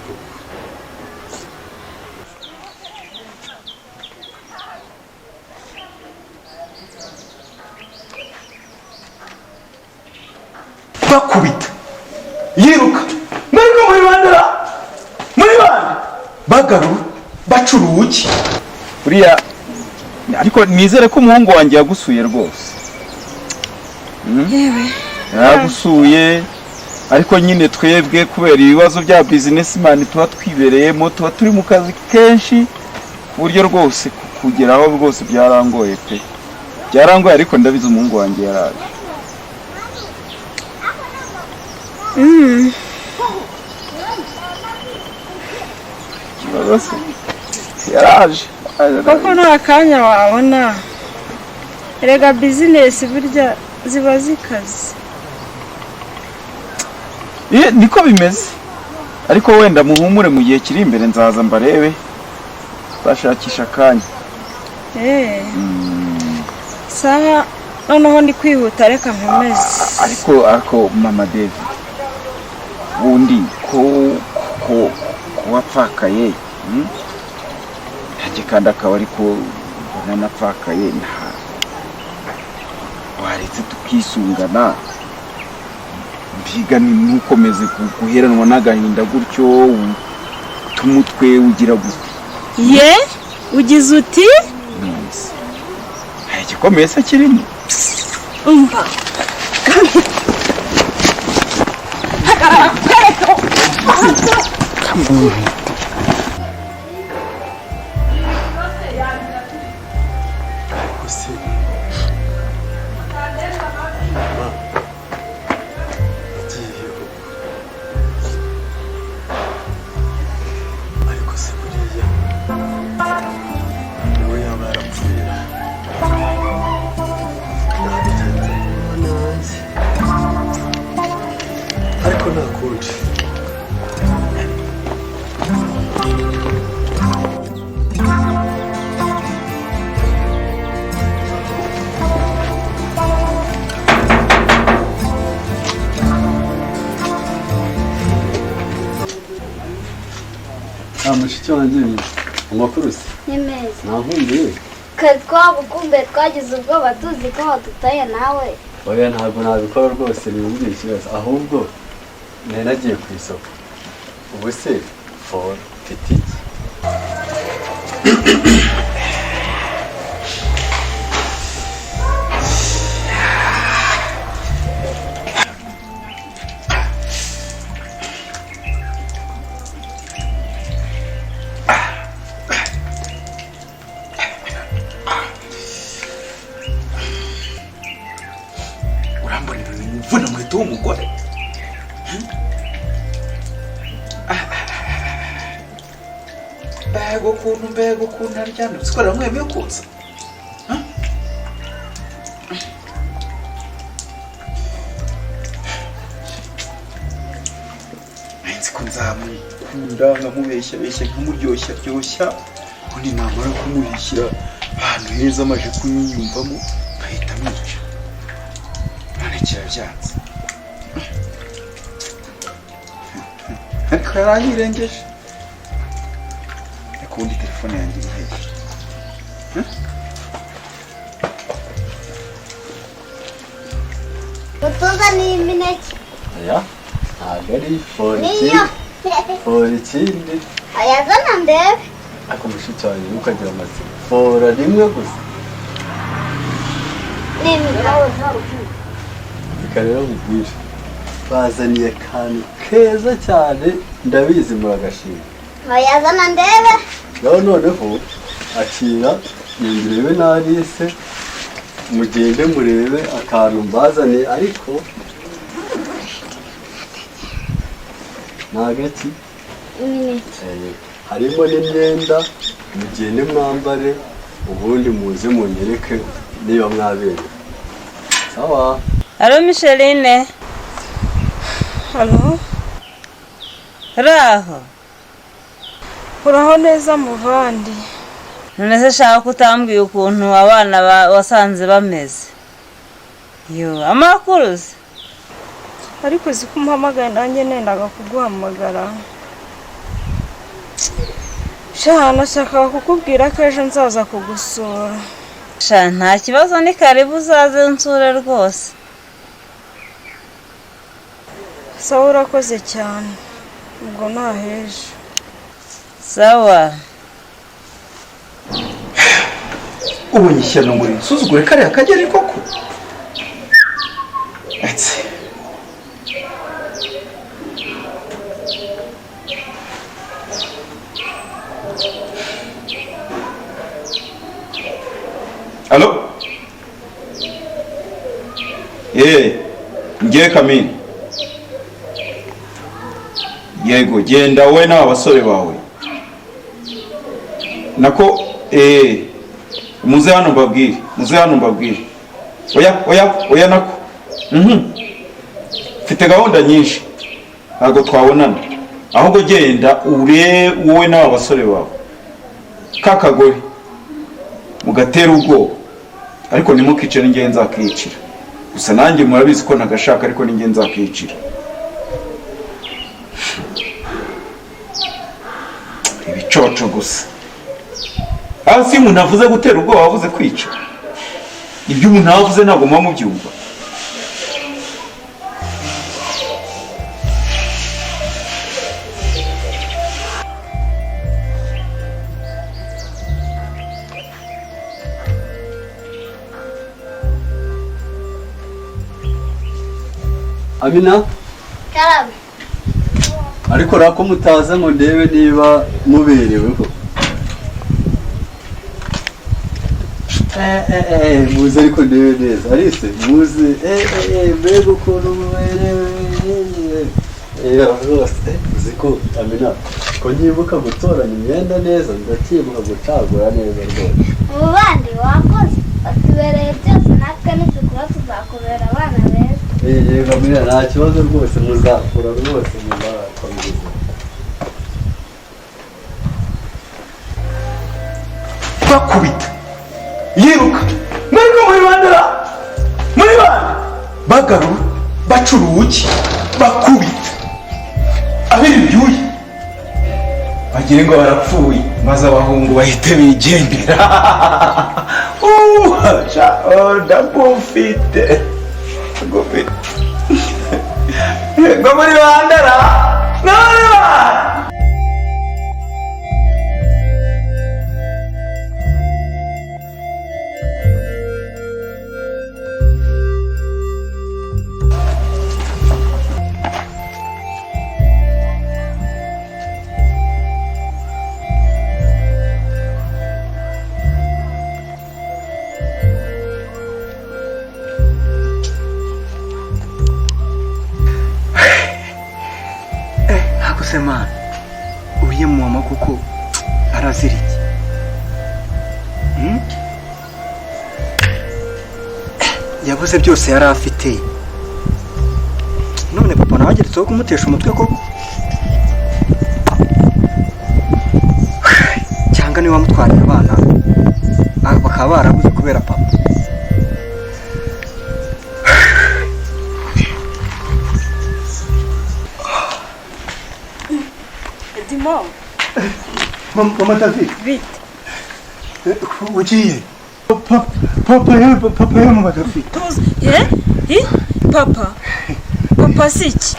Koko? Bakubita yiruka mwariko muri bandera muri bande bagarura baca urugi buriya. Ariko nizere ko umuhungu wanjye yagusuye rwose. Yewe. Yaragusuye, ariko nyine twebwe kubera ibibazo bya businessman tuba twibereyemo, tuba turi mu kazi kenshi, ku buryo rwose kugeraho rwose byarangoye pe, byarangoye. Ariko ndabizi umuhungu wanjye yaraje. Ikibazo se yaraje? Koko nta kanya wabona. Erega business burya ziba zikaze. Niko bimeze, ariko wenda muhumure, mu gihe kiri imbere nzaza mbarebe, bashakisha akanya. Sawa, noneho ndi kwihuta, reka nkomeze. Ariko mama David, bundi ko wapfakaye, Nanjye kandi akaba ariko mbona napfakaye, nta waretse tukisungana, mbiga ntukomeze guheranwa n'agahinda gutyo, tumutwe ugira gute? Ye, ugize uti? Nonese hari igikomeye se kirimo? Umva. Ariko se mama yagiye koko? Ariko se buriya nawe yaba yarapfuye? Nabigenza nanjye, ariko nta kundi. Ah, mushiki wanjye, amakuru se? Ni meza. Ntankumbuye? Kare twabukumbuye, twagize ubwoba tuzi ko wadutaye nawe. Oya, ntabwo nabikora rwose, ntibimugire ikibazo. Ahubwo nari nagiye ku isoko. Ubu se for mfite iki? Urambonera mvuna muheto w'umugore. Mbega ukuntu aryamye, usikorera mwemeye kuza. Nzi ko nzamukunda nkamubeshya beshya, nkamuryoshya ryoshya, ubundi namara kumubishyira ahantu heza amaje kunyiyumvamo nkahita mwica. None kirabyanze, ariko yaranyirengeje. Ariko ubundi telefone yanjye iri hehe? Utuzaniye imineke? Oya, ntabwo ari for. Niyo. Ikindi for, ikindi. Oya, zana ndebe. Ariko mushiki wanjye, ntukagira amatsiko, fora rimwe gusa. Ni imineke. Reka rero nkubwire, bazaniye akantu keza cyane, ndabizi muragashima. Oya, zana ndebe. Rero noneho akira, urebe n'Alice, mugende murebe akantu mbazaniye. Ariko ni agaki? Imineke. Harimo n'imyenda, mugende mwambare, ubundi muze munyereke niba mwaberewe. Sawa? Allô, Micheline. Allô? Uraho? Uraho neza, muvandi. None se shaka ko utambwiye ukuntu abana wasanze bameze? Yo, amakuru se? Ariko uzi ko umpamagaye nanjye nendaga kuguhamagara. Sha, nashakaga kukubwira ko ejo nzaza kugusura. Sha, nta kibazo, ni karibu uzaze nsure rwose. Sawa, urakoze cyane, ubwo ntaheje. Sawa. Ubu nyishyano muri nsuzugure kariya kageri koko. Etse. Alo? Ngiye Kamini. Yego, genda wowe n'aba basore bawe. Nako muze hano mbabwire, muze hano mbabwire. Oya, oya, oya nako. Mfite gahunda nyinshi. Ntabwo twabonana. Ahubwo genda ure wowe n'aba basore bawe. Kakagore mugatera ubwoba. Ariko ntimukice, ninjye nzakicira. Gusa nanjye murabizi ko ntagashaka, ariko ninjye nzakicira. Ibicoco gusa. Hasi umuntu avuze gutera ubwoba avuze kwica. Ibyo umuntu avuze ntabwo muba mubyumva. Amina. Karame. Ariko rako mutaza ngo ndebe niba muberewe ko. Muze ariko ndebe neza. Alice, muze. Mbega ukuntu muberewe. Rwose uzi ko Amina ko nyibuka gutoranya imyenda neza, ndacyibuka gucagura neza rwose. Mu bandi wakoze batubereye byose, natwe nitukura tuzakubera abana beza. Yego Amina, nta kibazo rwose, muzakura rwose, muzakomeza. Bakubita yiruka mwariko muri bandera muri bande bagarura baca urugi bakubita abiri ibyuya bagire ngo barapfuye, maze abahungu bahite bigendera. Ndagufite ndagufite ngo muri bandera muri bande. Semana uriye mama kuko arazira iki? Yabuze byose yari afite, none papa nawe ageretseho kumutesha umutwe koko? Cyangwa niwe wamutwariye abana bakaba barabuze kubera papa? Mama David. Bite. Ugiye. Papa ya papa ya Mama David. Papa. Papa si iki?